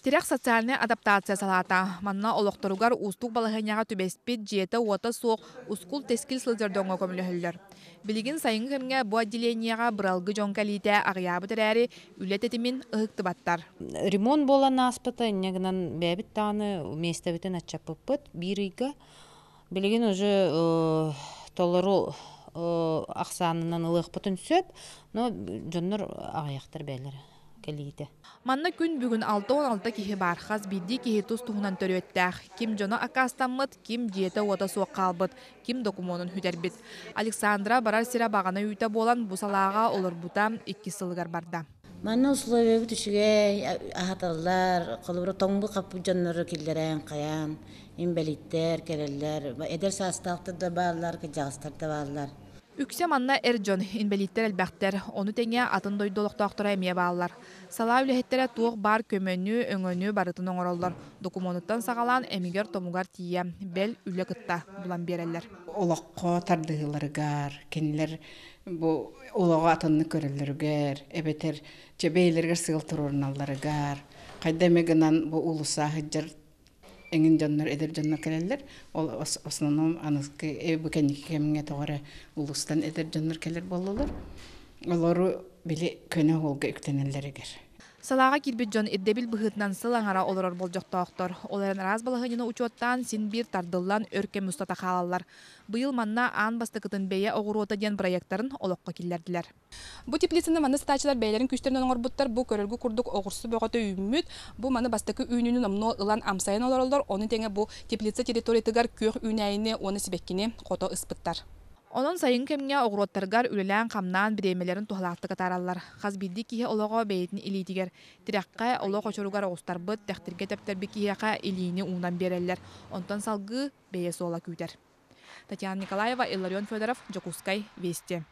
Тирэх социальнай адаптация салаата. Манна олохторугар уустук балаһыанньаҕа түбэспит, дьиэтэ-уота суох, ускул-тэскил сылдьар дьоҥҥо көмөлөһөллөр. Билигин сайыҥҥы кэмҥэ бу отделениеҕа быралгы дьон кэлиитэ аҕыйаабыт эрээри, үлэ тэтимин ыһыктыбаттар. Ремонт буолан ааспыта, инньэ гынан бэйэбит даҕаны миэстэбитин аччаппыппыт биир ыйга. Билигин уже толору ахсаанынан ылыахпытын сөп, но дьоннор аҕыйахтар бэйэлэрэ кэлиитэ. Манна күн бүгүн 66 киһи баар. Хас биирдии киһи тус-туһунан төрүөттээх. Ким дьоно аккаастаммыт, ким дьиэтэ-уота суох хаалбыт, ким докумуонун сүтэрбит. Александра барар сирэ баҕана үүтэ буолан бу салааҕа олорбута иккис сылыгар барда. Манна условиябыт үчүгэй, аһаталлар, холобура тоҥбут хаппыт дьоннору киллэрэн хайаан, инбэлииттэр кэлэллэр, эдэр саастаахтар да бааллар, кырдьаҕастар да бааллар. Үксэ манна эр дьон, инбэлииттэр элбэхтэр, ону тэҥэ атын дойду олохтоохторо эмиэ бааллар. Салаа үлэһиттэрэ туох баар көмөнү, өҥөнү барытын оҥороллор. Докумуонуттан саҕалаан эмигэр-томугар тиийэ, бэл, үлэ кытта булан биэрэллэр. Олоххо тардыһыыларыгар, кинилэр бу олоҕу атыннык көрөллөрүгэр, эбэтэр чэ бэйэлэригэр сыал туруоруналларыгар, хайда эмэ гынан бу уулусса сылдьар эҥин дьоннор, эдэр дьоннор кэлэллэр. Ол основном аныгы бу кэнники кэмҥэ тоҕо эрэ улуустан эдэр дьоннор кэлэр буоллулар. Олору били көнө уолга үктэнэллэригэр. Салааҕа киирбит дьон ирдэбил быһыытынан сыл аҥара олорор болдьохтоохтор. Ол эрэн араас балаһыанньаны учуоттаан син биир тардыллан өр кэм устата хаалаллар. Быйыл манна аан бастакытын бэйэ оҕуруота диэн бырайыактарын олоххо киллэрдилэр. Бу теплицаны манна сытааччылар бэйэлэрин күүстэринэн оҥорбуттар. Бу көрөргө курдук оҕурсу бөҕөтө үүммүт. Бу маны бастакы үүнүүнү номнуо ылан амсайан олороллор. Ону тэҥэ бу теплица территориятыгар күөх үүнээйини уонна сибэккини хото ыспыттар. Онон сайыҥҥы кэмҥэ оҕуруоттарыгар үлэлээн-хамнаан бириэмэлэрин туһалаахтык атаараллар. Хас биирдии киһи олоҕо бэйэтин илиитигэр. Тирэххэ, олох очуругар оҕустарбыт, тэхтиргэ тэптэрбит киһиэхэ илиини уунан биэрэллэр. Онтон салгыы бэйэ суола күүтэр. Татьяна Николаева, Илларион Федоров, Дьокуускай, Вести.